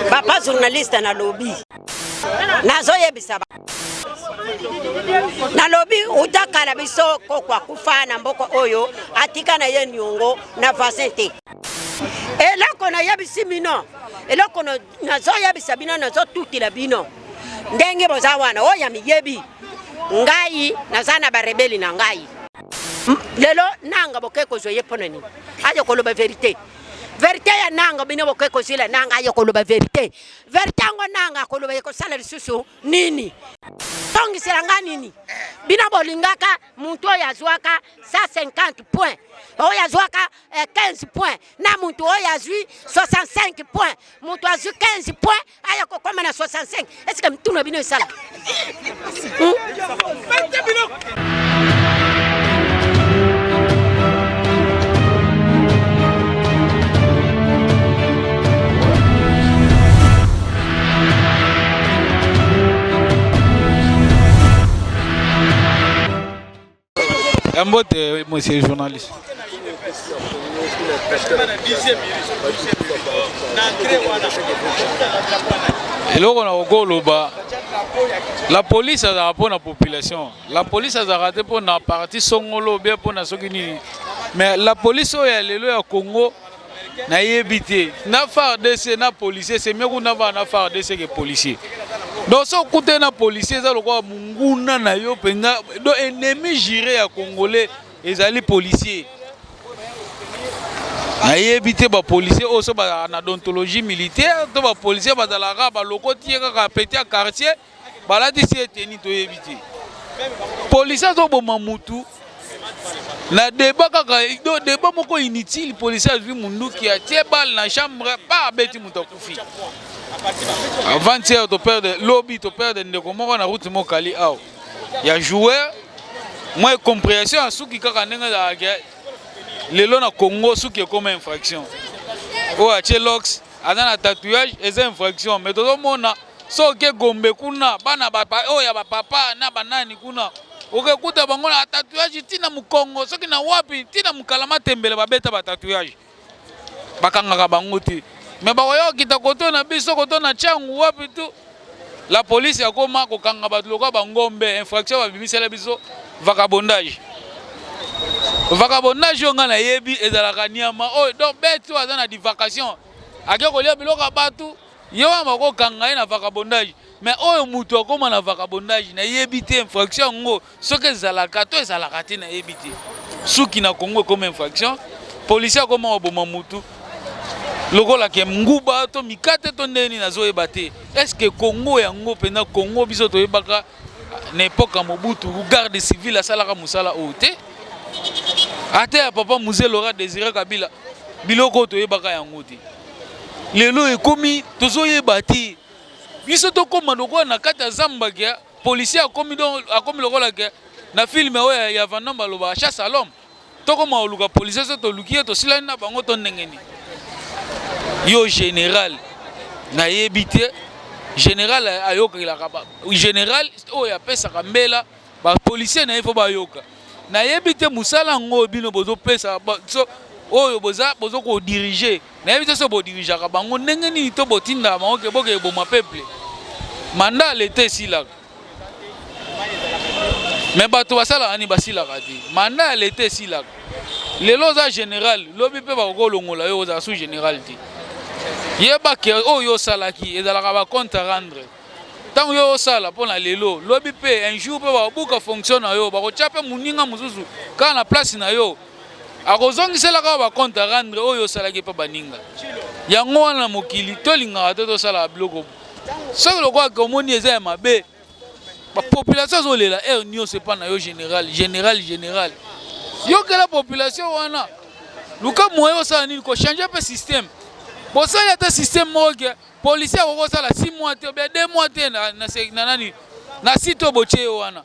Papa journaliste, nalobi, nazoyebisa, nalobi uta kala biso koko akufa na mboka oyo, atika na ye niongo na voisin te. Eloko nayebisi bino, eloko nazoyebisa bino, nazotutila bino ndenge boza wana oyo ya miyebi ngai, naza na barebeli na ngai. Lelo nanga boke kozwa ye mpo na nini? Ayo koloba vérité, vérité ya nanga. Bino boke kozwila nanga, ayo koloba vérité, vérité yango nanga akoloba ekosala lisusu nini? Tongisela nga nini? Bino bolingaka motu oyo azwaka 150 point, oyo azwaka 15 point, na motu oyo azwi 65 point. Moto azwi 15 point aya kokoma na 65, est-ce mituna bino esala? Mbote, monsieur journaliste. Eloko na kokoloba, la police azalaka mpo na population. La police azalaka te mpo na parti songolo bien mpo na soki nini. Mais la police oyo ya lelo ya Congo, nayebi te. Na FARDC na policier, c'est mieux kuna va na FARDC que policier. Donc so okute na policier, eza lokola monguna na yo mpenza. Donc ennemi juré ya Congolais ezali policier. Nayebi te bapolicier oyo so bazalaka na déontologie militaire to bapolicier bazalaka balokoti ye kaka petit ya quartier, balatisi ye tenue, toyebi te. Policier azoboma mutu na débat kaka, do débat moko inutile. Policier azwi munduki, atie balle na chambre pa, abeti moto, akufi. Avant-hier toperdre, lobi toperdre ndeko moko na route Mokali awa ya joueur. Mwa compréhension ya suki kaka ndenge ezalaka lelo na Congo, suki ekoma infraction. Oyo atie locks, aza na tatouage, eza infraction. Mais tozomona so oke Gombe kuna, bana oyo ya bapapa na banani kuna, okekuta bango na tatouage ntina mokongo, soki na wapi, ntina mokala matembele, babeta batatouage, bakangaka bango te. Me bakoya kokita koto na biso, koto na Ntiangu, wapi tu, la police akoma kokanga bato lokola bangombe. Infraction babimisela biso vagabondage. Vagabondage oyo ngai nayebi ezalaka nyama oyo, donc bête oyo aza na divagation, ake kolia biloko ya bato, ye wana bakokanga ye na vagabondage. Mais oyo moto akóma na vagabondage, nayebi te infraction yango soki ezalaka to ezalaka te, nayebi te. Suki na Congo ekóma infraction, policier akóma koboma mutu lokola ke nguba to mikate to ndeni, nazoyeba te. Est ce que Congo yango mpenza, Congo biso toyebaka na époque ya Mobutu, garde civile asalaka mosala oyo te, ata ya papa Mzee Laurent Désiré Kabila, biloko oyo toyebaka yango te. Lelo ekomi tozoyeba te. Biso tokóma lokola na kati ya zamba ke policier akomi, donc akomi lokola ke na film oyo ya Van Damme balobaka chasse à l'homme. Tokóma koluka policier, so toluki ye, tosilani na bango to ndenge nini? Yo général, nayebi te. Général ayokelaka, général oyo apesaka mbela bapolicier na ye fo bayoka. Nayebi te mosala yango bino bozopesa so oyo boza bozokodiriger, nayebi te so bodirigeaka bango ndenge nini to botindaka bango ke boke eboma peuple. Mandat ya leta esilaka, me bato basalaka nini? Basilaka te. Mandat ya leta esilaka. Lelo oza général, lobi mpe bakokolongola yo, ozala sous général te. Yeba ke oyo osalaki ezalaka bacompte à rendre. Ntango yo osala mpo na lelo, lobi mpe un jour mpe bakobuka fonction na yo, bakotya mpe moninga mosusu kaka na place na yo, akozongisela kaka bacompte à rendre oyo osalaki mpe baninga. Yango wana na mokili tolingaka te tosalaka biloko soki lokola omoni eza ya mabe. Bapopulation azolela heure nyonso epa na yo, général, général, général. Yokela population wana, luka moyen osala nini, kochanger mpe système. Bosali ata système moko ke policier akoki kosala 6 mois te, bien 2 mois te na nani, na site oyo botie ye wana.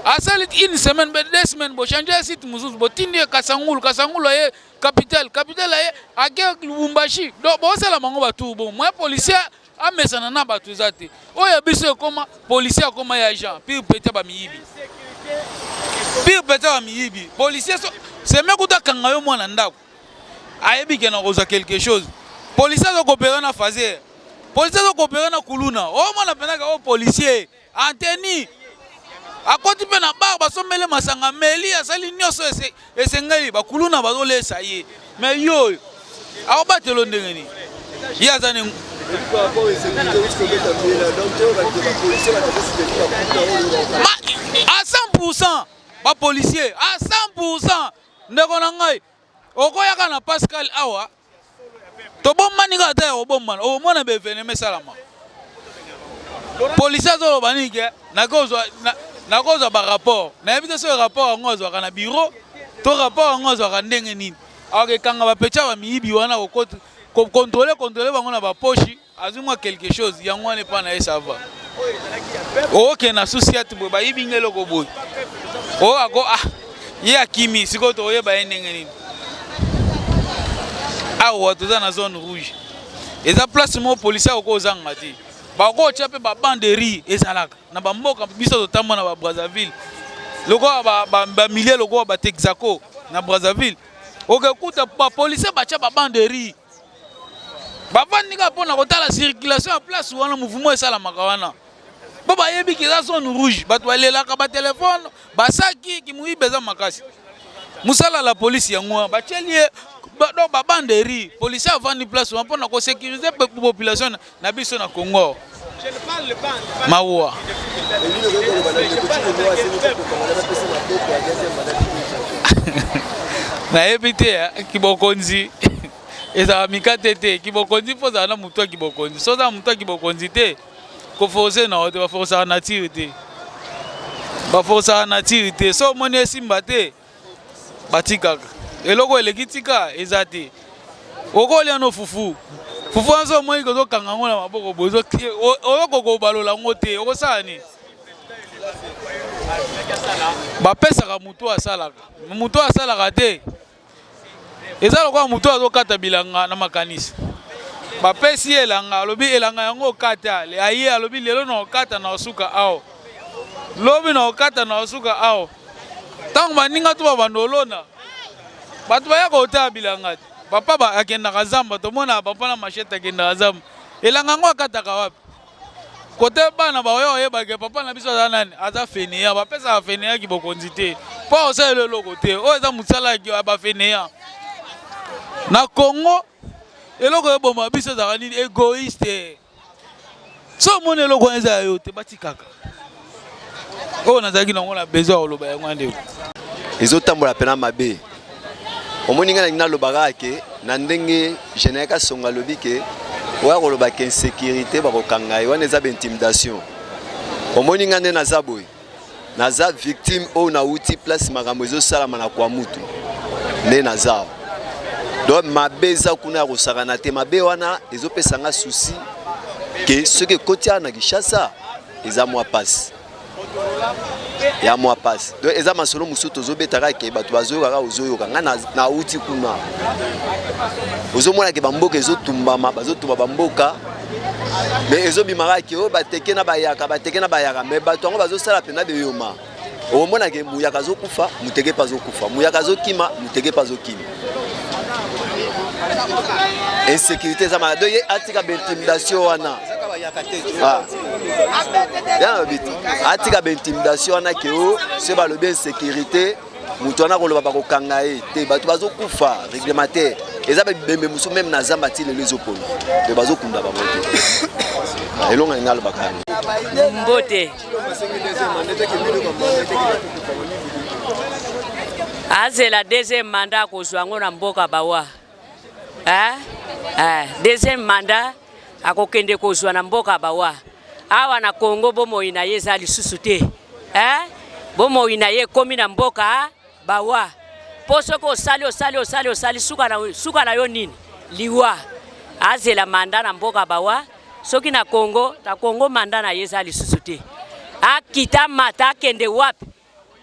Asali une semaine be 2 semaines, bochanger site mosusu, botindi ye Kasangulu. Kasangulu aye capitale, capitale aye ake Lubumbashi. Donc bosala bango batour bon moyen policier amesana na bato eza te. Oyo ya biso ekoma policier akoma ya agent pire pete bamiyibi, pire pete bamiyibi. Policier so seme kuta akanga yo mwana ndako, ayebi ke na kozwa quelque chose. Policier azo coopérer na fazer. Policier azo coopérer na kuluna. Omona mpenza oyo policier anteni akoti mpe na bar, basombeli masanga, meli, asali nyonso esengeli, bakuluna bazolesa ye. Mais yo oyo akobatelo ndenge nini? Ye aza ni à 100% bapolicier à 100%. Ndeko na ngai, okoyaka na Pascal awa, tobombani kaka ta ya kobombana, okomona baévénement esalama. Policier azoloba nini? Ke nakozwa barapport, nayebi te soki rapport yango azwaka na bureau to rapport yango azwaka ndenge nini. Akekanga bapetits ya bamiyibi wana, kocontrôler, contrôler bango na bapoche, azwi mwa quelque chose yango wana epa na ye, ça va. Okende na susiate boye, bayibi nga eloko boye, oyo ako, ah, ye akimi. Sikoyo tokoyeba ye ndenge nini? Awa toza na zone rouge, eza place moko policier akoki ozanga te. Bakotya mpe babanderie ezalaka na bamboka biso totambola na baBrazzaville, lokola bamilie, lokola baTexaco na Brazzaville, okekuta bapolicier batya babanderie, bavandi kaka mpona kotala circulation ya place wana, mouvement esalamaka wana, mpo bayebi ke eza zone rouge. Bato balelaka batelefone, basaki kimuyibe eza makasi. Mosala la polisi yango wana, batieli ye donc babanderie, policier avandi place wana mpona kosécuriser population na biso na Congo. Mawa. Nayebi te, kibokonzi ezalaka mikate te. Kibokonzi mpo ozala na motu ya kibokonzi, so oza na motu ya kibokonzi te, koforcer na yo te. Baforçaka nature te, baforçaka nature te. So omoni esimba te, batikaka. Eloko eleki tika eza te. Okolia no fufu, fufu wana so omoni kozokanga yango na maboko boye, oyokoka kobalola yango te, okosala nini? Bapesaka motu asalaka, motu asalaka te. Eza lokola motu azokata bilanga na makanisi. Bapesi ye elanga, alobi elanga yango okata. Aye, alobi lelo na okata na osuka awa, lobi na okata na osuka awa. Ntango baninga to babanda olona, bato baya kotala bilanga te. Papa akendaka zamba, tomonaka papa na machette akendaka zamba. Elanga yango akataka wapi? Kote bana baoya oyebake papa na biso aza nani, aza fainéant. Bapesaka fainéant bokonzi te, mpo osalela eloko te. Oyo eza mosala ya bafainéant na Congo. Eloko eboma biso ezalaka nini? Égoïste. So omoni eloko wana eza ya yo te, batikaka. Oyo nazalaki nango na besoin ya koloba yango, ndeko. Ezotambola mpena mabe. Omoni, ngai nalingi naloba kaka ke na ndenge général Kasongo alobi ke oya koloba ke insécurité, bakokanga ye, wana eza baintimidation. Omoni, ngai nde naza boye, naza victime oyo nauti place makambo ezosalama na Kwamutu nde naza awa. Donc mabe eza kuna ya kosakana te. Mabe wana ezopesa nga souci ke soki ekoti awa na Kinshasa, eza mwa pasi ya mwa pasi. Donc eza masolo mosusu tozobeta kaka ke bato bazoyoka kaka, ozoyoka ngai nauti kuna, ozomona ke bamboka ezotumbama, bazotumba bamboka, mais ezobima kaka ke oyo bateke na bayaka, bateke na bayaka. Mais bato yango bazosala mpena beyoma. Okomona ke muyaka azokufa, muteke mpe azokufa, muyaka azokima, muteke mpe azokima. Insécurité eza maka. Donc ye atika baintimidation wana. Ya nalobi te, atika baintimidation wana ke o soki balobi insécurité, moto wana koloba bakokanga ye te. Bato bazokufa réglementaire, eza bibembe mosusu même na zamba ti lelo ezopona, me bazokunda bango te. Elonga ninga alobaka yango. Mbote. Azela deuxième mandat, akozwa yango na mboka bawa. Eh? Deuxième mandat akokende kozwa na mboka bawa. Awa na Congo bomoi na ye eza lisusu te. Eh? Bomoi na ye ekomi na mboka bawa, mpo soki osali, osali, osali, osali, suka na yo nini? Liwa. Azela mandat na mboka bawa. Soki na Congo, na Congo mandat na ye eza lisusu te. Akita mata, akende wapi,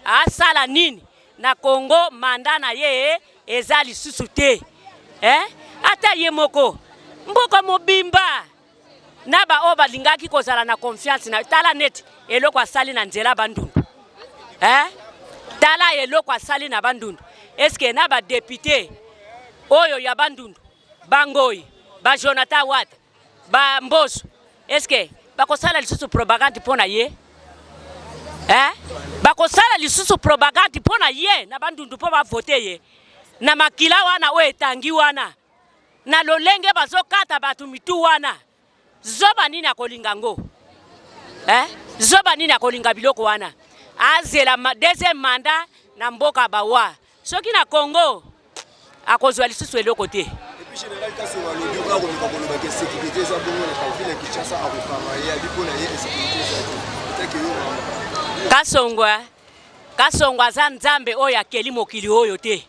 asala nini na Congo? Mandat na ye eza lisusu te, eh? Ata ye moko, mboka mobimba na baoyo balingaki kozala na confiance na tala neti eloko asali na nzela Bandundu, eh? Tala eloko asali na Bandundu. Eske na badéputé oyo ya Bandundu, bangoi. Ba Jonathan Wata, ba Mboso, est-ce que bakosala lisusu propagande mpo na ye? Eh? Bakosala lisusu propagande mpo na ye na Bandundu mpo bavote ye na makila wana oyo etangi wana na lolenge bazokata bato mitu wana. Zoba nini akolinga ngo? Eh? Zoba nini akolinga biloko wana? Azela ma, deuxième mandat na mboka bawa. Soki na Congo akozwa lisusu eloko te. Et puis général Kasongo alobi oyo akomeka koloba ke sécurité eza bongo na ville ya Kinshasa akokanga ye abi mpo na ye insécurité eza te etake yo mama. Kasongo eh? Kasongo aza nzambe oyo akeli mokili oyo te.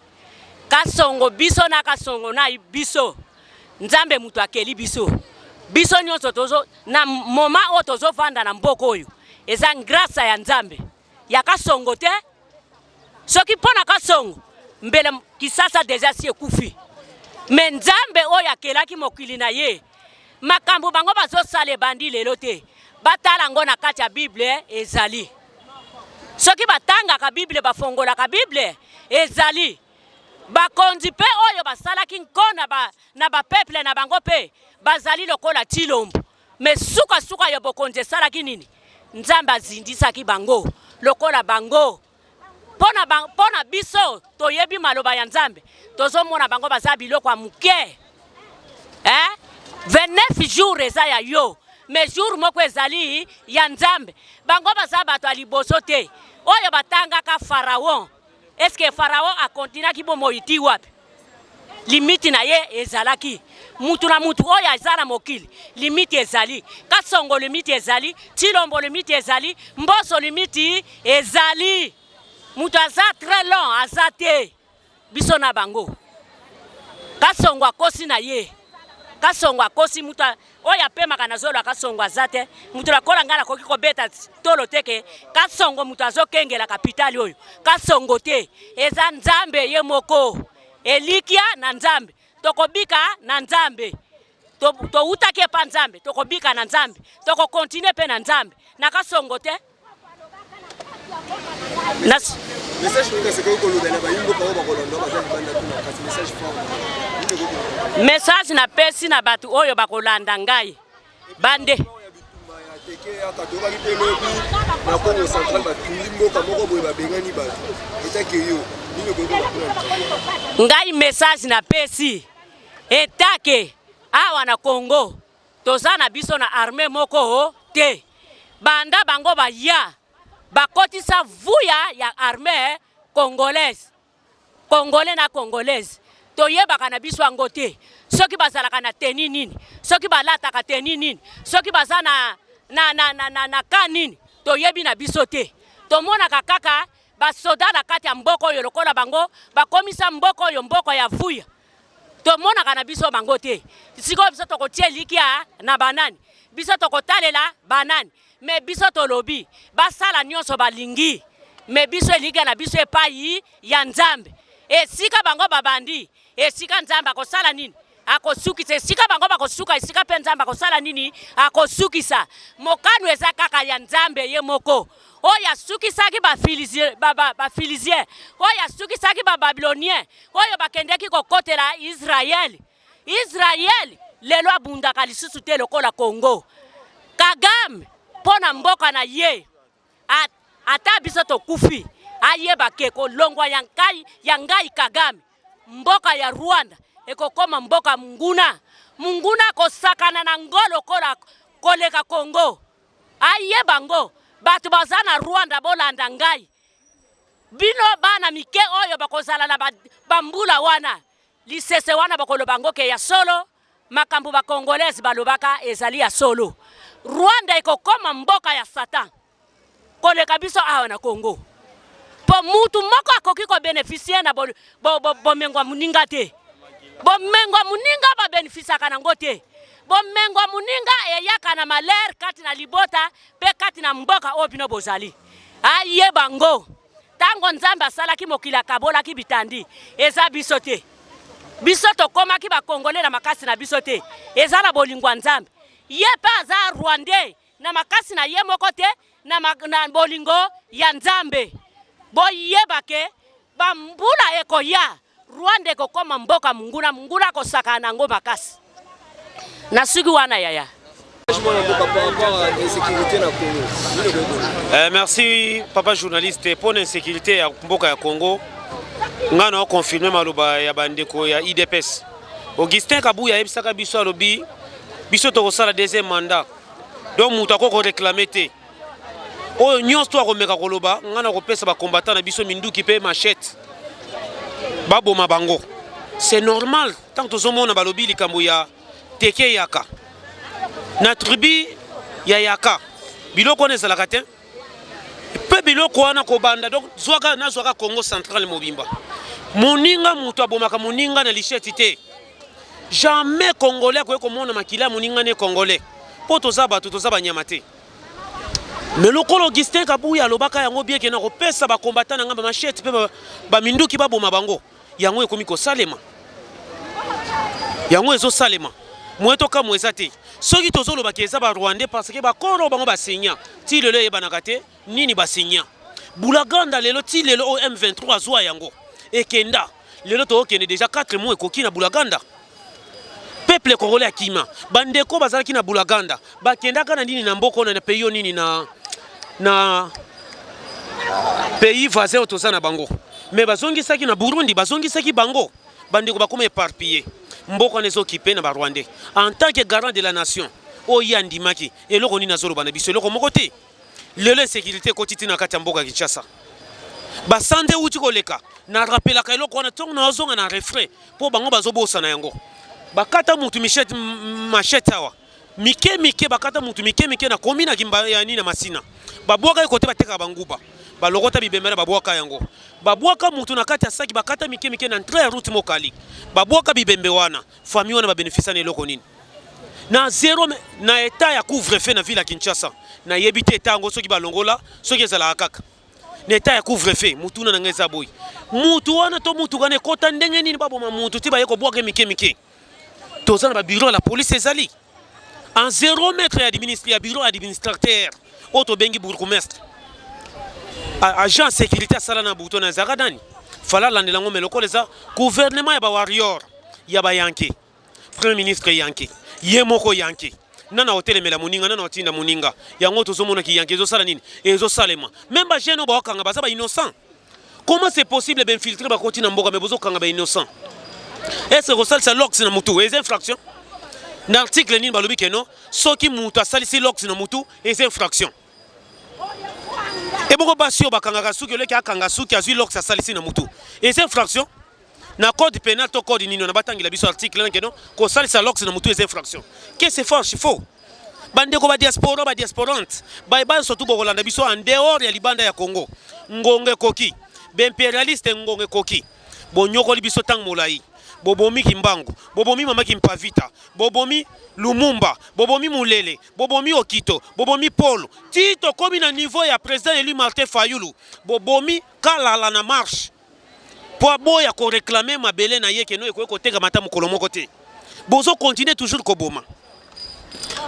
Kasongo biso na kasongo na biso nzambe moto akeli biso biso nyonso tozo na moma oyo tozovanda na mboka oyo eza grâce ya nzambe ya kasongo te soki mpo na kasongo mbele kisasa deja si ekufi me nzambe oyo akelaki mokili na ye makambo bango bazosala ebandi lelo te batala yango na kati ya bible ezali Soki batangaka Bible, bafongolaka Bible, ezali bakonzi mpe oyo basalaki nko na ba, na ba peuple na bango mpe bazali lokola Tshilombo. Me suka suka ya bokonzi esalaki nini? Nzambe azindisaki bango lokola bango mpo na ba, mpo na biso toyebi maloba ya Nzambe, tozomona bango baza biloko ya moke eh? 29 jours eza ya yo mais jour moko ezali ya Nzambe. Bango baza bato ya liboso te oyo batangaka Pharaon. Est-ce que Pharaon akontinaki bomoi ti wapi? Limite na ye ezalaki mutu na mutu oyo aza na mokili limite ezali. Kasongo limite ezali, Tshilombo limite ezali, Mboso limite ezali. Mutu aza très long aza te. Biso na bango. Kasongo akosi na ye. Kasongo akosi mutu oyo apemaka na zolo ya Kasongo aza te. Mutu lokola ngai nakoki kobeta tolo te ke Kasongo mutu azokengela kapitali oyo. Kasongo te. Eza Nzambe ye moko. Elikia na Nzambe. Tokobika na Nzambe. Towutaki epa Nzambe, tokobika na Nzambe. Tokokontinue pe na Nzambe. Na Kasongo te. Message nini kasi okoki kolobela bayi mboka oyo bakolanda baza libanda kuna kasi message fort nini okoki kolobela? Message napesi na bato oyo bakolanda ngai bande ya bitumba ya teke yaka toyokaki mpe lobi na Congo central batumbi mboka moko boye babengani bato etake yo nini okoki koloba kuna? Ngai message napesi etake awa na Congo Toza na biso na armee moko te. Banda bango baya bakotisa vuya ya armee congolaise. Congolais na congolaise toyebaka na biso yango te. Soki bazalaka na tenue nini, soki balataka tenue nini, soki baza na na na na, na, na ka nini, toyebi na biso te. Tomonaka kaka basoda na kati ya mboka oyo lokola bango bakomisa mboka oyo mboka ya vuya. Tomonaka na biso bango te. Sikoyo biso tokotia elikia na banani? Biso tokotalela banani? Me biso tolobi basala nyonso balingi, me biso elikia na biso epai ya Nzambe. Esika bango babandi, esika Nzambe akosala nini? Akosukisa. Esika bango bakosuka, esika mpe Nzambe akosala nini? Akosukisa. Mokano eza kaka ya Nzambe ye moko. Oyo asukisaki ba-Filizien, ba, ba, ba oyo asukisaki ba-Babilonien, oyo bakendeki kokotela Israël. Israël lelo abundaka lisusu te lokola Congo. Kagame mpo na mboka na ye ata biso tokufi ayeba ke kolongwa ya ngai ya ngai Kagame mboka ya Rwanda ekokoma mboka munguna munguna akosakana na ngo lokola koleka Congo ayeba ngo bato baza na Rwanda bolanda ngai Bino bana mike oyo bakozala na bambula wana, lisese wana bakoloba yango ke ya solo, makambo ba Congolais balobaka ezali ya solo. Rwanda ekokoma mboka ya Satan koleka biso awa na Congo. Po mutu moko akoki ko beneficier na bomengo bo, bo, bo ya moninga te. Bomengo ya moninga ba beneficiaka nango te. Bomengo ya moninga eyaka na malheur kati na libota pe kati na mboka oyo bino bozali. Ayeba ngo tango Nzambe asalaki mokili akabolaki bitandi eza biso te. Biso tokomaki ba Congolais na makasi na biso te, eza na bolingo ya Nzambe. Ye pe aza Rwandais na makasi na ye moko te, na, na bolingo ya Nzambe. Boyeba ke ba mbula ekoya Rwanda ekokoma mboka munguna, munguna akosakana na yango makasi. Nasuki wana yaya. Eh, merci papa journaliste mpo na insécurité ya mboka ya Congo ngai na confirme maloba ya bandeko ya IDPS. Augustin Kabuya ayebisaka biso, alobi biso tokosala deuxième mandat, donc moto akoki koreklame te. Oyo nyonso to akomeka koloba, ngai na kopesa bacombattant na biso minduki mpe machette, baboma bango. C'est normal, ntango tozomona balobi likambo ya teke yaka na tribu ya yaka, biloko wana ezalaka te mpe biloko wana kobanda. Donc zwaka nazwaka Congo Central mobimba, moninga moto abomaka moninga na lichette te. Jamais Congolais akoki komona makila ya moninga ne Congolais, mpo toza bato, toza banyama te. Mais lokola Augustin Kabuya alobaka yango bien ke na kopesa bacombattant na ngai bamachette mpe baminduki, baboma bango, yango ekomi kosalema, yango ezosalema. Moye tokamwa eza te soki tozolobaki eza Barwandais, parce que bakoro bango basinya ti lelo eyebanaka te nini basinya. Bunagana lelo, ti lelo oyo M23 azwa yango ekenda, lelo tookende déjà 4 mois ekoki na Bunagana. Peuple congolais akima. Bandeko bazalaki na Bunagana, bakendaka na nini na mboka oyo, na pays oyo nini, na pays voisin oyo toza na bango, mais bazongisaki na Burundi, bazongisaki bango. Bandeko bakoma éparpillé, mboka wana ezokipe na Barwandais. En tant que garant de la nation oyo ye andimaki, eloko nini azoloba na biso? Eloko moko te. Lelo insécurité ekoti ti na kati ya mboka Kinshasa. Basande euti koleka, narapelaka eloko wana ntongo nazonga na refrain, mpo bango bazobosana yango. Bakata mutu michete machette awa mike mike, bakata mutu mike mike na komi na Kimba ya nini, na Masina. Babwaka ye kote batekaka banguba, balokota bibembe na babwaka yango. Babwaka mutu na kati ya saki, bakata mike mike na entrée ya route Mokali, babwaka bibembe wana. Famille wana babénéficia na eloko nini? Na zéro. Na état ya couvre-feu na ville ya Kinshasa, nayebi te état yango soki balongola, soki ezalaka kaka na état ya couvre-feu. Mutuna na ngai eza boye: mutu wana to mutuka wana ekɔta ndenge nini, baboma mutu ti baye kobwaka mike mike? Toza na babureau ya la police, ezali en 0 mètre ya bureau administrateur oyo tobengi bourgmestre. Agent ya sécurité asala na buto na ezalaka nani? Fala alandela yango. Mais lokola eza gouvernement ya bawarrior ya bayanke, premier ministre yanke, ye moko yanke, nana otelemela moninga, nana otinda moninga, yango tozomonaki yanke ezosala nini, ezosalema. Même bajeune oyo baokanga baza bainnocent. Comment c'est possible bainfiltré bakoti na mboka, mais bozokanga bainnocent? Est ce que kosalisa locks na mutu eza infraction? Na article nini balobi ke non, soki mutu asalisi locks na mutu eza infraction? Ebongo basi oyo bakangaka suki, oleki akanga suki, azwi locks, asalisi na mutu, eza infraction? Na code pénal to code nini wana batangela biso article wana ke non, kosalisa locks na mutu eza infraction? Que c'est faux, faux. Bandeko badiaspora, badiasporante, bayeba surtout bokolanda biso en dehors ya libanda ya Congo, ngonga ekoki. Baimpérialiste, ngonga ekoki. Bonyokoli biso ntango molai, bobomi Kimbangu, bobomi mama Kimpavita, bobomi Lumumba, bobomi Mulele, bobomi Okito, bobomi Polo, ti tokomi na niveau ya président élu Martin Fayulu. Bobomi Kalala na marche mpo aboya koréclamer mabele na ye keno ekoki kotekama ata mokolo moko te. Bozokontinue toujours koboma.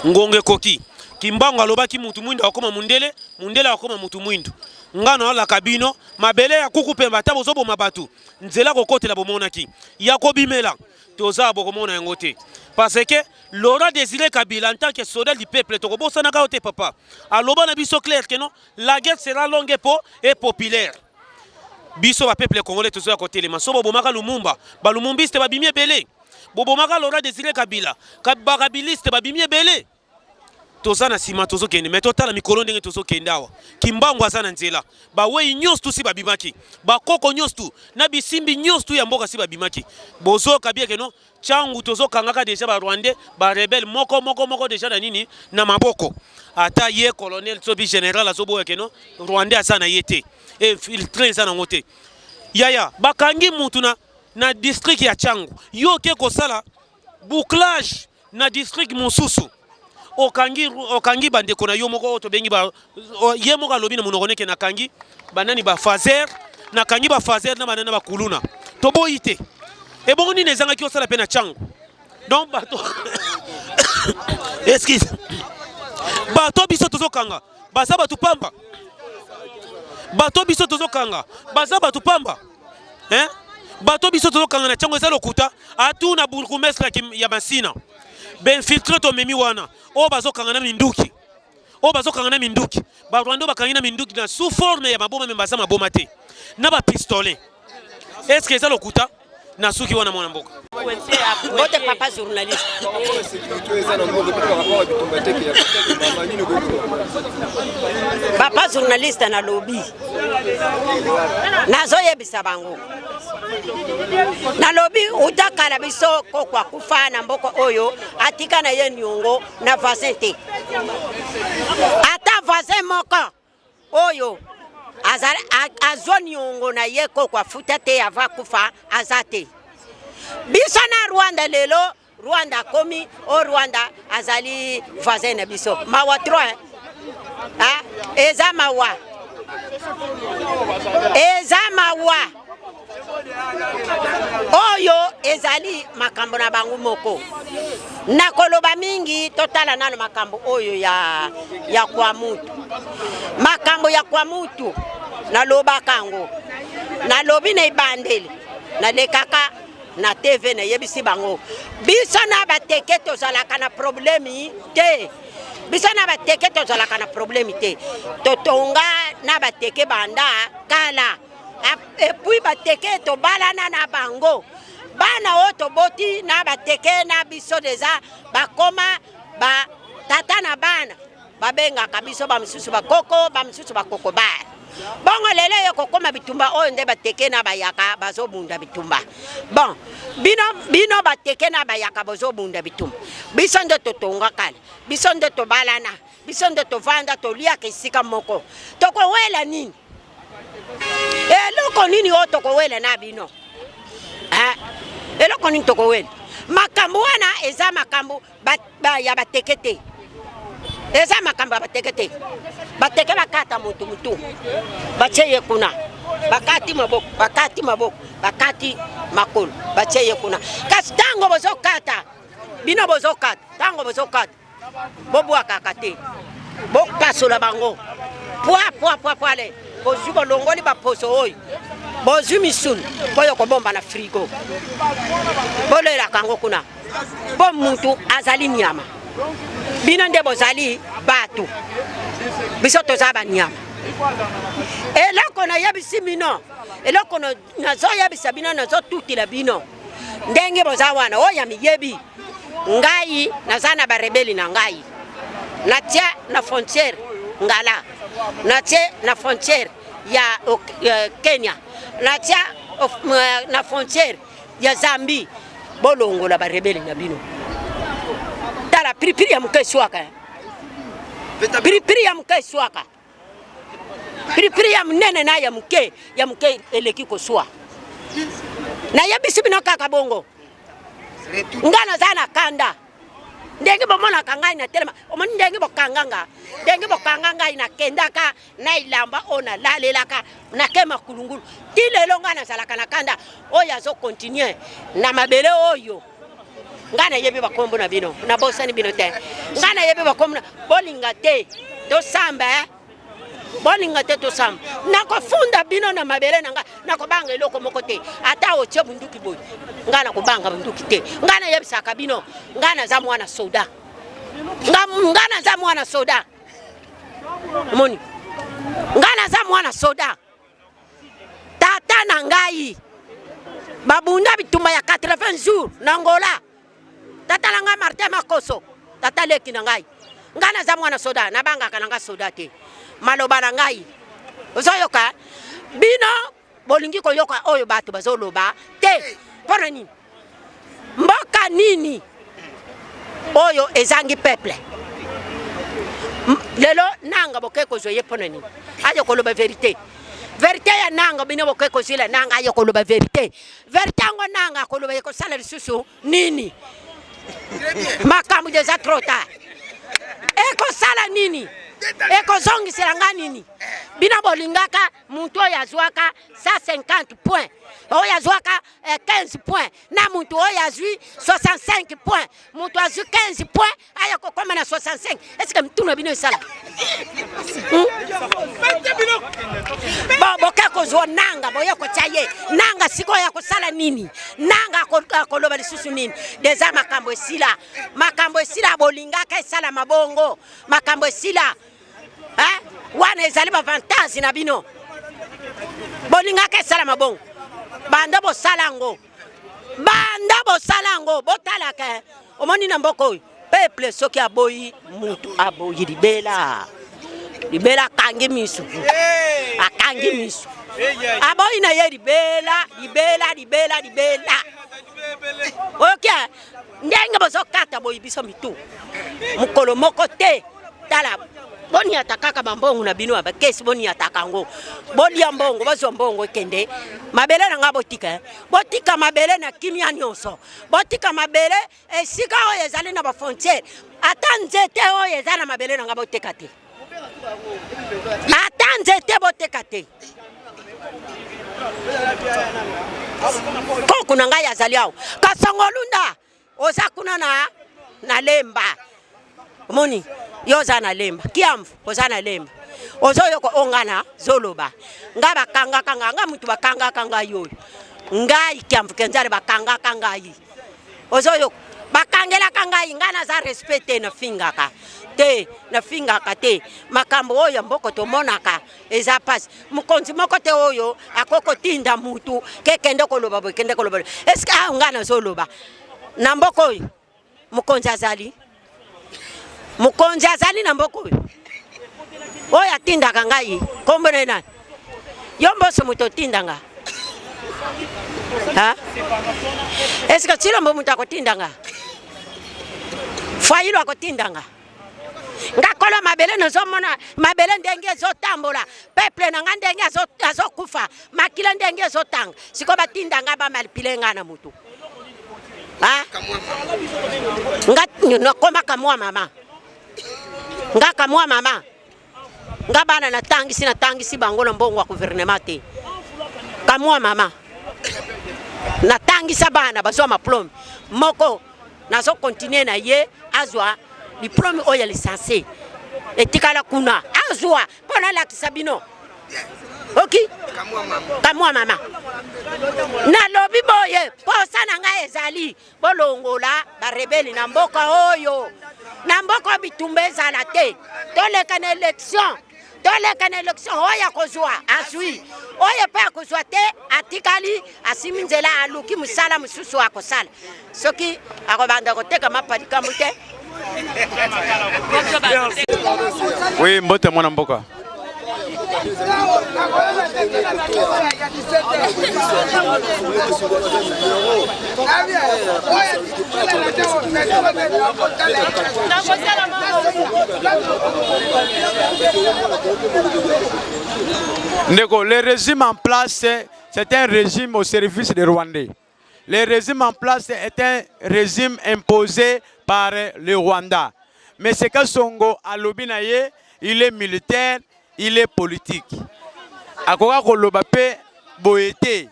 Ngonga ekoki. Kimbangu alobaki mutu mwindu akokoma mundele, mundele akokoma mutu mwindu. Nga na alaka bino mabele ya kuku pemba. Ata bozoboma bato, nzela kokotela bomonaki ya kobimela toza bokomona yango te, parce que Laurent Désiré Kabila, en tant que soldat du peuple, tokobosanaka yo te papa. Aloba na biso clair que non, la guerre sera longue po et populaire. Biso bapeuple congolais tozoya kotelema. So bobomaka Lumumba, balumumbiste babimi ebele. Bobomaka Laurent Désiré Kabila, bakabiliste babimi ebele. Toza na nsima, tozokende. Mais totala mikolo ndenge tozokende awa. Kimbangu aza na nzela. Bawei nyonso tu si babimaki, bakoko nyonso tu na bisimbi nyonso tu ya mboka si babimaki. Bozoyoka bien ke non, ntango tozokangaka déjà Barwandais, barebele moko moko moko déjà na nini na maboko. Ata ye colonel sobi général azoboya ke non, Rwandais aza na ye te, infiltré eza nango te. Yaya, bakangi mutu na district ya Tshangu, yo oke kosala bouclage na district mosusu, okangi, okangi bandeko na yo moko oyo tobengi ba, ye moko alobi na monoko neke nakangi banani, bafaser, nakangi bafaser na banani na bakuluna. Toboyi te. Ebongo nini ezangaki osala mpe na Tshangu? Donc bato, excuse, bato biso tozokanga baza bato pamba, bato biso tozokanga baza bato pamba, hein? Bato biso tozokanga na ntango eza lokuta. Atuna bourgmestre ya Masina. Bainfiltre tomemi wana oyo bazokanga na minduki, oyo bazokanga na minduki, barwanda oyo bakangi na minduki na sous forme ya maboma, me baza maboma te, na bapistolet. Est ce que eza lokuta? Na suki wana, mwana mboka. Mbote, papa journaliste. Papa journaliste, nalobi, nazoyebisa bango, nalobi uta kala biso koko akufa na mboka oyo, atika na ye niongo na voisin te, ata voisin moko oyo azwa niongo na ye koko afuta te ava akufa aza te. Biso na Rwanda, lelo Rwanda akomi o Rwanda azali voisin na biso. Mawa trop, hein? Ah, eza mawa, eza mawa. Oyo ezali makambo na bango moko. Nakoloba mingi, totala nano makambo oyo ya kwa mutu, makambo ya kwa mutu. Nalobaka yango, nalobi na ebandeli, nalekaka na TV, nayebisi bango, biso na bateke tozalaka na problème te. Biso na bateke tozalaka na problème te. Totonga na bateke banda kala, et puis bateke tobalana na bango. Bana oyo toboti na bateke na biso déjà bakoma ba tata na bana, babengaka biso bamisusu bakoko, bamisusu bakoko bana. Bongo lelo eyo kokóma bitumba oyo nde bateke na bayaka bazobunda bitumba. Bon, bino, bino bateke na bayaka bozobunda bitumba, biso nde totonga kala, biso nde tobalana, biso nde tovanda, toliaka esika moko. Tokowela nini? Eloko nini oyo tokowela na bino? Eloko nini tokowela? Makambo wana eza makambo ya bateke te, eza makambo ya bateke te. Bateke bakata motu mutu, batie ye kuna, bakati maboko, bakati maboko, bakati makolo, batie ye kuna. Kasi ntango bozokata, bino bozokata, ntango bozokata, bobwakaka te, bopasola bango pwa pwa pwa pwale. Bozwi, bolongoli baposo oyo, bozwi misuni oyo kobomba na frigo, bolelaka yango kuna, mpo mutu azali nyama. Bino nde bozali bato, biso toza banyama. Eloko nayebisi bino, eloko nazoyebisa bino, nazotutila bino ndenge boza wana oyo ya miyebi ngai, naza na barebelles na ngai, natia na frontière Ngala, natie na frontière ya Kenya, natia na frontière ya Zambie. Bolongola barebelles na bino. Tala, piripiri ya moke eswaka, piripiri ya moke eswaka, piripiri ya monene na ya moke, ya moke eleki koswa. Nayebisi bino kaka bongo. Nga naza na kanda ndenge bomonaka ngai na telema. Omoni ndenge bokanga nga, ndenge bokanga ngai, nakendaka na elamba oyo nalalelaka, nake makulungulu ti lelo. Ngai nazalaka na kanda oyo azocontinuer na mabele oyo. Ngai nayebi bakombo na bino, nabosani bino te. Ngai nayebi bakombo na bolinga te tosamba, eh? Bolinga te tosamba, nakofunda bino na mabele na ngai. Nakobanga eloko moko te. Ata otie bunduki boye, ngai nakobanga bunduki te. Ngai nayebisaka bino, ngai naza mwana soda, ngai naza mwana soda. Omoni, ngai naza mwana soda. Tata na ngai babunda bitumba ya 80 jours na Angola. Tata na ngai Martin Makoso, tata leki na ngai. Ngai naza mwana soda, nabangaka na ngai soda te. Maloba na ngai ozoyoka, bino bolingi koyoka oyo bato bazoloba te. Mpo na nini? Mboka nini oyo ezangi peuple? Lelo nanga boke kozwa ye mpo na nini? Ayo koloba vérité, vérité ya nanga. Bino boke kozwila nanga, ayo koloba vérité, vérité yango nanga akoloba ekosala lisusu nini? Makambo déjà trop tard. Ekosala nini? Ekozongisela nga nini? Bino bolingaka motu oyo azwaka 150 point, oyo azwaka 15 point, na motu oyo azwi 65 point. Moto azwi 15 point aya kokóma na 65, est-ce mituna bino esala? Hmm? Bo boke kozwa nanga boye kotya ye nanga sikoyo akosala nini? Nanga akoloba lisusu nini? Deja makambo esila, makambo esila, bolingaka esala mabongo, makambo esila. Eh? Wana ezali bavantage na bino, bolingaka esala mabongo, banda bosala yango, banda bosala yango, botalaka eh. Omoni na mboka oyo peuple soki aboyi mutu aboyi libela libela, akangi misu, akangi misu, aboyi na ye libela libela libela libela. Ok, ndenge bozokata boyi biso mitu mokolo moko te. Tala, boniata kaka bambongo na bino ya bakesi, boniataka yango, bolia mbongo, bozwa mbongo ekende mabele na ngai, botika eh. Botika mabele na kimia nyonso, botika mabele esika oyo ezali na bafrontiere. Ata nzete oyo eza na mabele na ngai boteka te, ata nzete boteka te. Koko na ngai azali awa Kasongolunda, oza kuna na na Lemba, omoni yo oza na Lemba, Kiamvu oza na Lemba, ozoyoka ongana zoloba ngai bakangaka ngai, ngai mutu bakangaka ngai oyo ngai Kiamvu Kenzale bakangaka ngai, ozoyoka bakangelaka ngai, ngai naza respect te, nafingaka te, nafingaka te. Makambo oyo ya mboko tomonaka eza pasi. Mokonzi moko te oyo akoki kotinda mutu ke kende koloba boye, kende koloba boye. Eske awa ngai nazoloba na mboka oyo mokonzi azali, mokonzi azali na mboka oyo oyo atindaka ngai, kombo na ye nani? Yo mboso moto otinda nga ha? Eske Tshilombo moto akotinda nga? Fayulu akotinda nga? Nga kolo mabele nazomona mabele ndenge ezotambola, peuple na nga ndenge azokufa, makila ndenge ezotanga, sikoyo batinda nga bamalipile nga na mutu ha? Nga nakoma kamwa mama, nga kamwa mama, nga bana natangisi, natangisi bango na mbongo ya gouvernement te. Kamwa mama, natangisa bana bazwa maplome moko, nazo continuer na ye azwa diplome oyo ya licencie etikala kuna azwa mpo nalakisa bino. Oki kamwa mama, nalobi boye, posa na ngai ezali bolongola barebeli na mboka oyo, na mboka oyo bitumba ezala te, toleka na election, toleka na election, oyo akozwa azwi, oyo mpe akozwa te atikali asimi nzela, aluki mosala mosusu akosala, soki akobanda koteka mapa likambo te. Oui, mbote mwana mboka. Ndeko, le régime en place, c'est un régime au service des Rwandais. Le régime en place est un régime imposé par le Rwanda. Mais ce Kasongo alobi na ye, il est militaire, il est politique. Akoka koloba pe boye te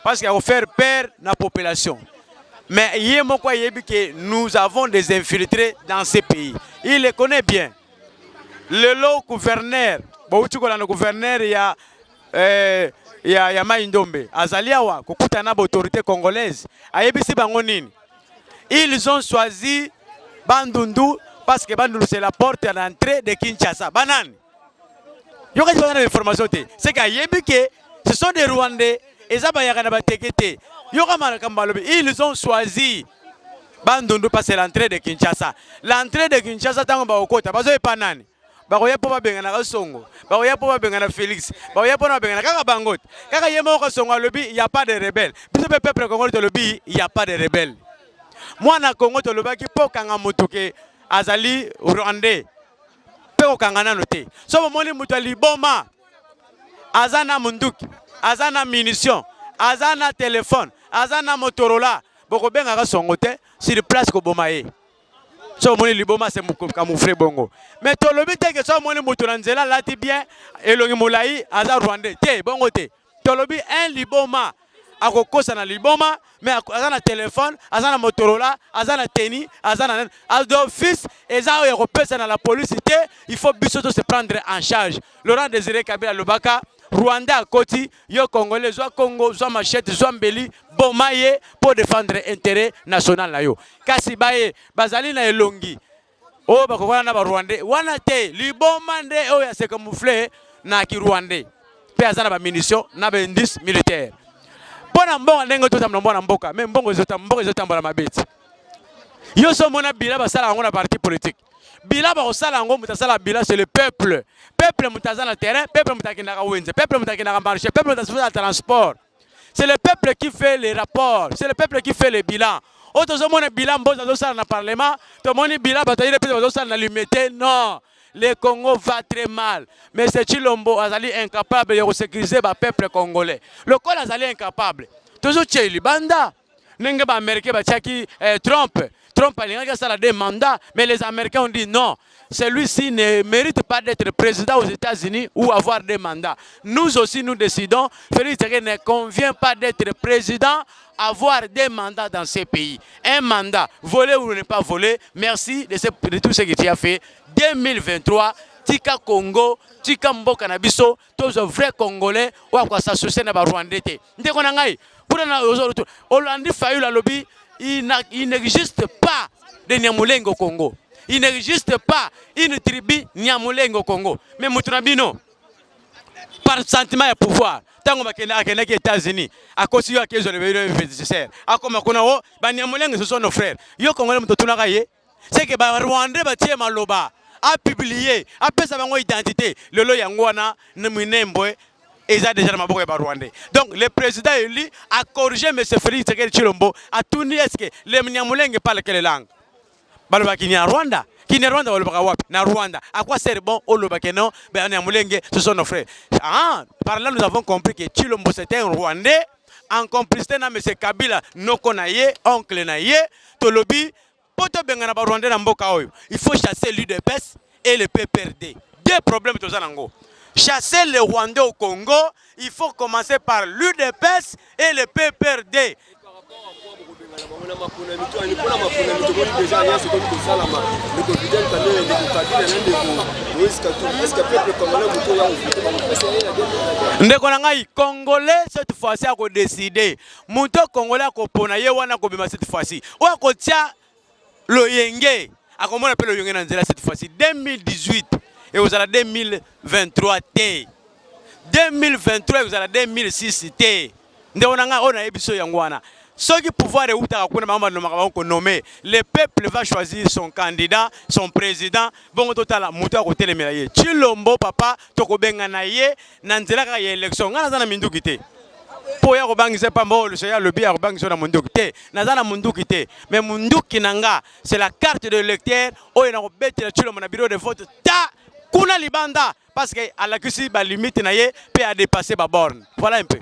parce qu'il va faire peur na population. Mais ye moko ayebi que nous avons des infiltrés dans ce pays. Il les connaît bien. Lelo gouverneur, bouti kolanda gouverneur ya eh, ya, ya Mai Ndombe azali awa kokutana na autorité congolaise, ayebisi bango nini? Ils ont choisi Bandundu parce que Bandundu, c'est la porte à l'entrée de Kinshasa. Banani yoka baza na information te, c'est que ayebi que ce sont des Rwandais, eza bayaka na bateke te. Yoka makambo alobi, ils ont choisi Bandundu parce que c'est l'entrée de Kinshasa. L'entrée de Kinshasa, ntango bakokota bazoyepa nani? Bakoya mpo babengana Kasongo, bakoya mpo babengana Félix, bakoya mpo babengana kaka bango te. Kaka ye moko Kasongo alobi y a pas de rebelle, biso mpe peuple congolais tolobi y a pas de rebelle. Mwana Congo, tolobaki mpo kanga moto ke azali rwandais mpe kokanga nano te. So bomoni moto ya liboma aza na munduki, aza na munition, aza na telefone, aza na Motorola, bokobengaka Songo te sur place koboma ye. So omoni liboma, se camoufle bongo. Mais tolobi te ke so omoni moto na nzela alati bien, elongi molai, aza rwandais te, bongo te. Tolobi un liboma. Akokosa na liboma, mais aza na telefone, aza na Motorola, aza na teni, aza na d'office. Eza oyo akopesa na la police te. Il faut biso to se prendre en charge. Laurent Désiré Kabila alobaka Rwanda akoti yo Congolais, zwa Congo, zwa machette, zwa mbeli, boma ye pour défendre intérêt national na yo. Kasi baye bazali na elongi oyo bakokana na ba Rwandais wana te, liboma nde oyo ya se camoufler na ki Rwandais mpe aza na ba munitions na ba indice militaire mpo na mbongo. Ndenge totambola mwana mboka, mais mbongo mboka ezotambola mabe ti yo so omona bila basala yango na parti politique. Bila bakosala yango, moto asala bila, c'est le peuple. Peuple moto aza na terrain, peuple moto akendaka wenze, peuple moto akendaka marché, peuple moto asala transport. C'est le peuple qui fait les rapports, c'est le peuple qui fait les bilans. Oyo tozomona, bilan mboza azosala na parlement, tomoni bilan bato ayile mpe bazosala na Limete. Non, le Congo va très mal, mais c'est Tshilombo azali incapable ya kosécuriser bapeuple congolais. Lokola azali incapable, tozotia libanda ndenge baaméricain batiaki Trump. Trump alingaki asala deux mandats, mais les Américains ont dit non, celui-ci ne mérite pas d'être président aux États-Unis ou avoir deux mandats. Nous aussi, nous décidons, Félix Tshisekedi ne convient pas d'être président, avoir des mandats dans ces pays. Un mandat, voler ou ne pas voler, merci de tout ce que tu as fait. 2023, tika Congo, tika mboka na biso, tozo vrai Congolais oyo akoassocier na Barwandais te. Ndeko na ngai, mpona na olandi Fayulu alobi il n'existe pas de Nyamulenge au Congo. Il n'existe pas une tribu Nyamulenge au Congo. Mais mutu na bino, par sentiment ya pouvoir, ntango bakende, akendaki États-Unis, akosi yo, akezwa lebelo investisseur, akoma kuna o Banyamulenge, ce sont nos frères. Yo Congolais, moto otunaka ye, c'est que Barwandais batie maloba, apublier, apesa bango identité. Lelo yango wana Minembwe eza déjà na maboko ya Barwandais. Donc le président élu a corrigé M. Félix Tshisekedi Tshilombo, atuni: est ce que le Nyamulenge parle quelle langue? Balobaki Kinyarwanda. Kinyarwanda balobaka wapi? Na Rwanda. À quoi sert bon olobaki non, Banyamulenge, ce sont nos frères? Ah, par là nous avons compris que Tshilombo, c'était un Rwandais en complicité na M. Kabila, noko na ye, oncle na ye. Tolobi mpo tobengana Barwandais na mboka oyo, il faut chasser l'UDPS et le PPRD. Deux problèmes toza nango. Chasser les Rwandais au Congo, il faut commencer par l'UDPS et le PPRD. Mpona maponami, tomoni déjà alliance ekomi kosalama, ndeko Vital Kamerhe, ndeko Kabila na ndeko Moïse Katumbi. Est ce que peuple congolais, moto oyo akovote, bakopesa ye na Ndeko na ngai Congolais, cette fois-ci akodécider. Moto Congolais akopona ye wana akobima. Cette fois-ci, oyo akotia loyenge akomona mpe loyenge na nzela. Cette fois-ci, 2018 ekozala 2023 te, 2023 ekozala 2006 te. Ndeko na ngai, oyo nayebi so yango wana, soki pouvoir eutaka kuna, bango banomaka, bango konommer, le peuple va choisir son candidat, son président. Bongo totala moto akotelemela ye. Tshilombo papa, tokobengana ye na nzela kaka ya élection. Ngai naza na minduki te mpo ya kobangisa pamba. Oyo luso ya alobi ya kobangisa na munduki te, naza na munduki te, mais munduki na nga, c'est la carte de lecteur oyo nakobetela Tshilombo na bureau de vote ta kuna libanda, parce que alakisi balimite na ye mpe adépassé baborne. Voilà un peu.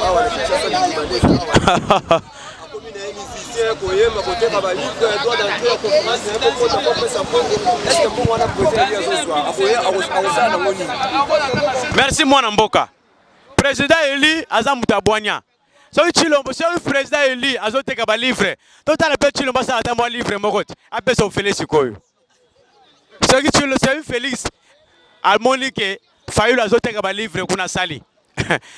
Awa na Kinshasa, akomi na ye musicien, koyemba, koteka balivre, droit d'entrée ya conférence na ye, kokota kopesa mbongo. Est ce que mbongo wana président élu azozwa, akosala nango nini? Merci, mwana mboka. Président élu aza moto abwanya. Soki Tshilombo, soki président élu azoteka balivre, totala mpe Tshilombo asala ata mwa livre moko te, apesa ofele. Sikoyo soki Tshilombo, soki Félix amoni ke Fayulu azoteka balivre kuna, asali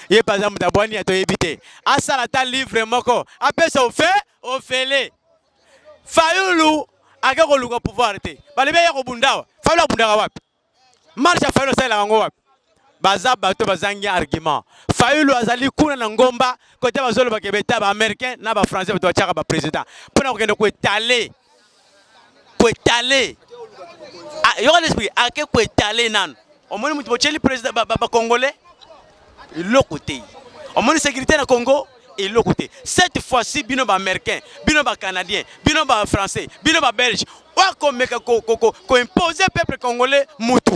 ye mpe aza moto abwani ya, toyebi te, asala ata livre moko, apesa ofe ofele. Fayulu ake koluka pouvoir te, balobi aya kobunda awa. Fayulu abundaka wapi? Marche ya Fayulu asalelaka yango wapi? Baza bato bazangi argument. Fayulu azali kuna na ngomba kote, bazolobaka beta baaméricain na bafrançais, bato batiaka baprésident mpona kokende koétaler, koétaler. Yoka l'esprit, ake koétaler nano. Omoni moto botyeli président, bacongolais eloko te. Omoni sécurité na Congo, eloko te. Cette fois-ci, bino baaméricain, bino bacanadien, bino bafrançais, bino babelge, oyo akomeka koimposer peuple congolais mutu,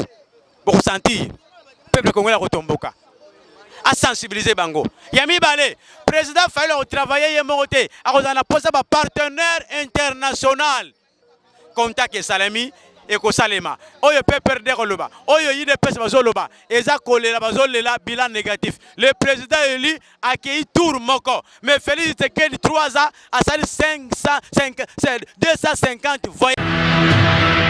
bokosentir peuple congolais akotomboka, asensibiliser bango. Ya mibale, président Fayulu akotravailler ye moko te, akozala na posa bapartenaire international. Contact esalemi. ekosalema. Oyo PPRD koloba, oyo UDPS bazoloba, eza kolela, bazolela bilan négatif. Le président élu akei tour moko, mais Félix Tshisekedi 3 ans asali 500, 5, 250 voyages.